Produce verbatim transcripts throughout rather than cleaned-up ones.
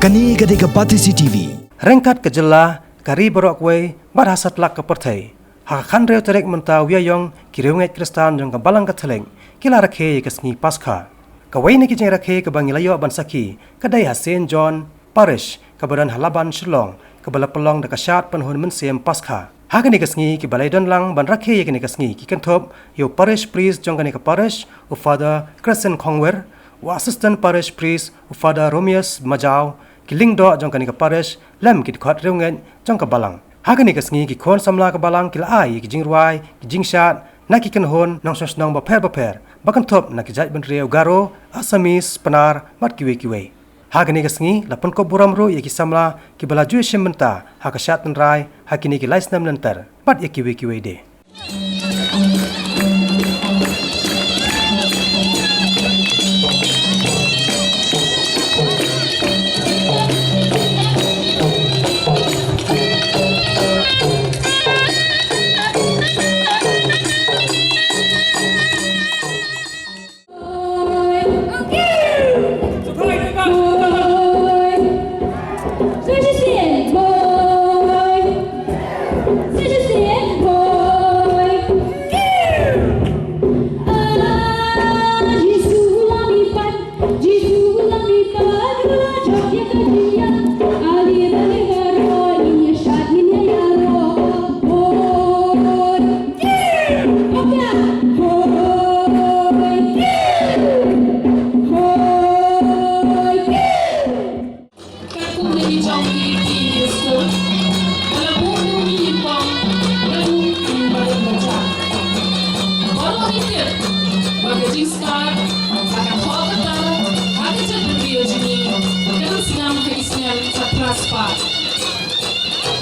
Kane ka dei ka Batesi T V. Ryngkat ka jylla, ka ri baroh kawei, bad ha satlak ka pyrthei, ha ka khathynriew tarik mynta u Ïaïong, ki riewngeit Khristan jong ka Balang Katholik ki la rakhe ïa ka sngi Paskha. Kawei na ki jingrakhe kaba ngi la ïoh ban sakhi ka dei ha Saint John Parish, kaba don ha Laban, Shillong, kaba la pynlong da ka shad pynhun mynsiem Paskha. Ha kane ka sngi, kiba la ïadon lang ban rakhe ïa kane ka sngi ki kynthup ïa u Parish Priest jong kane ka parish, u Father Crescent Khongwir, u Assistant Parish Priest, u Father Romius Majaw, ki lyngdoh jong kane ka parish, lem ki dkhot riewngeit jong ka Balang. Ha kane ka sngi, ki khun samla ka Balang ki la ai ïa ki jingrwai, ki jingshad na ki kynhun nongshong shnong bapher bapher, ba kynthup na ki jaitbynriew Garo, Assamese, Pnar, bad kiwei kiwei. Ha kane ka sngi, la pynkup burom ruh ïa ki samla kiba la ju shim bynta ha ka shad tynrai ha kine ki lai snem lynter, bad ïa kiwei kiwei de.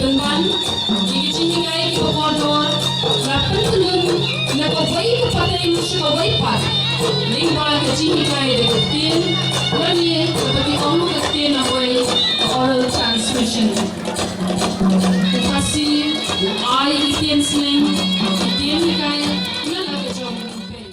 Pynban ïa ki jinghikai kiba kordor, la pynkyllun na kawei ka pateng sha kawei pat, lyngba ka jinghikai da ka ktien, lane kaba ki ong ka ktien nongwei, ka oral transmission. U Khasi u ai ki ktien sneng, ki ktien hikai na la ka jong u pei.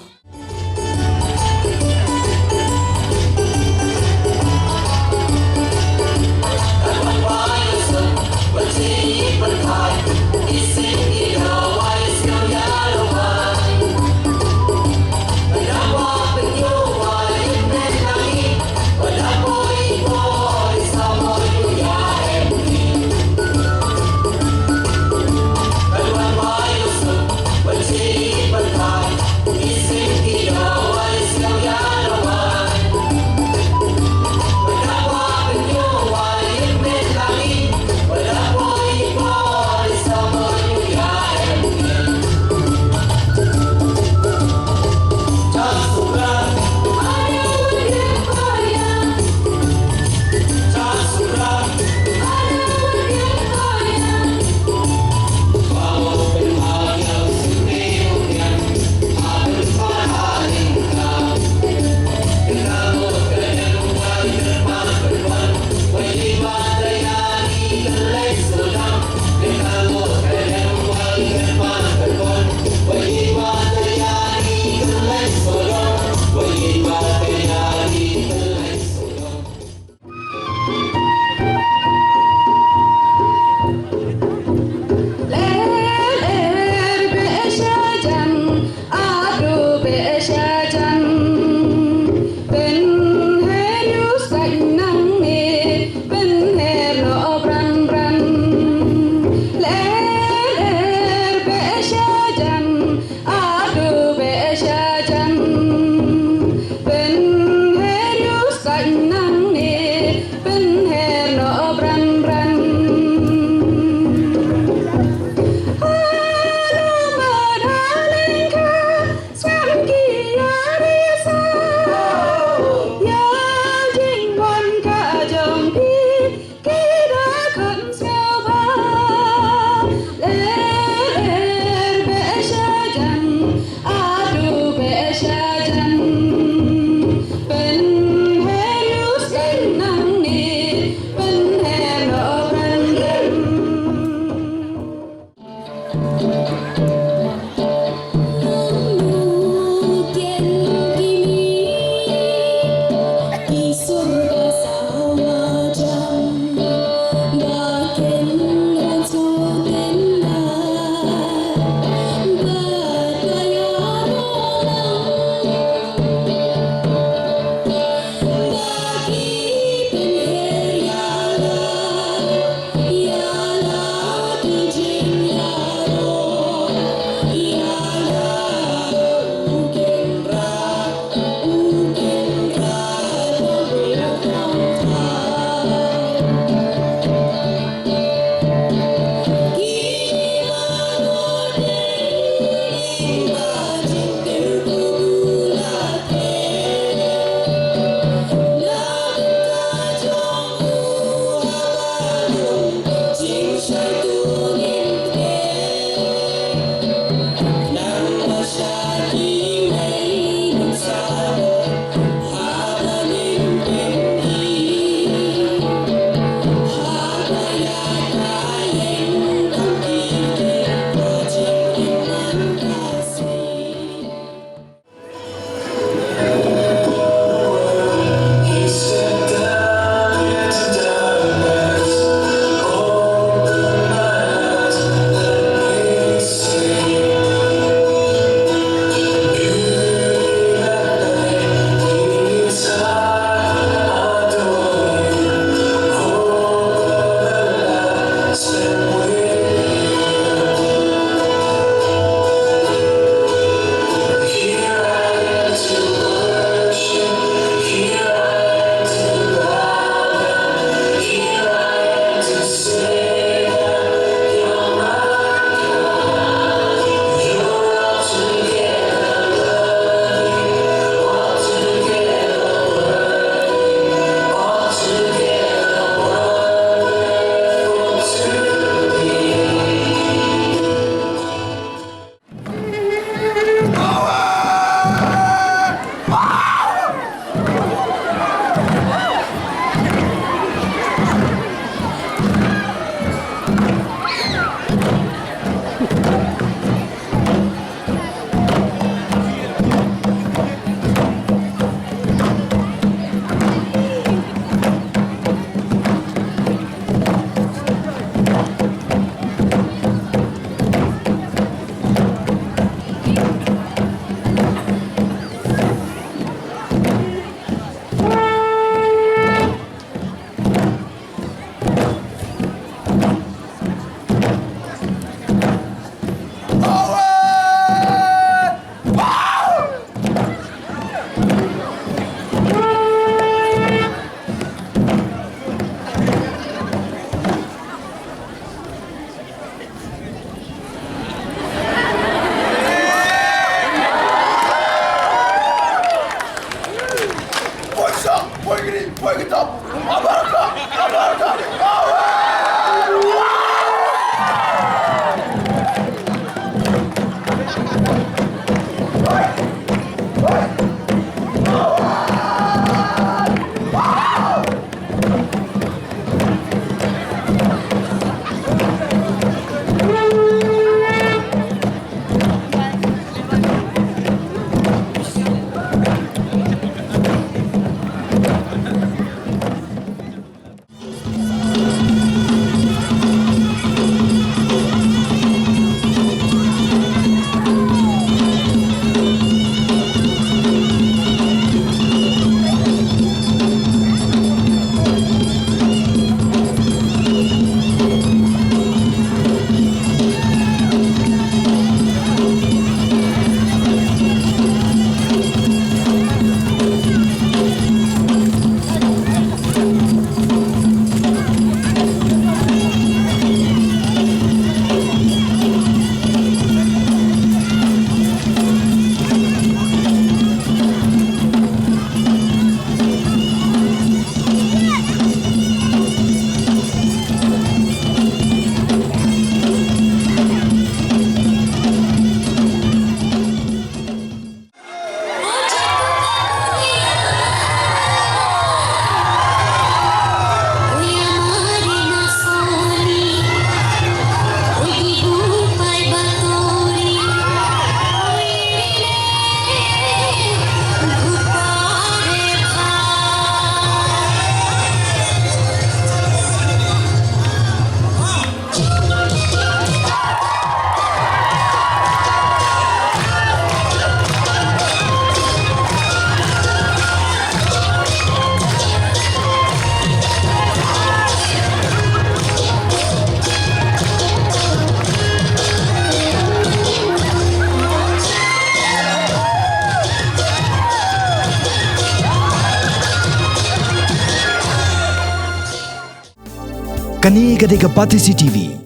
Kane ka dei ka Batesi T V.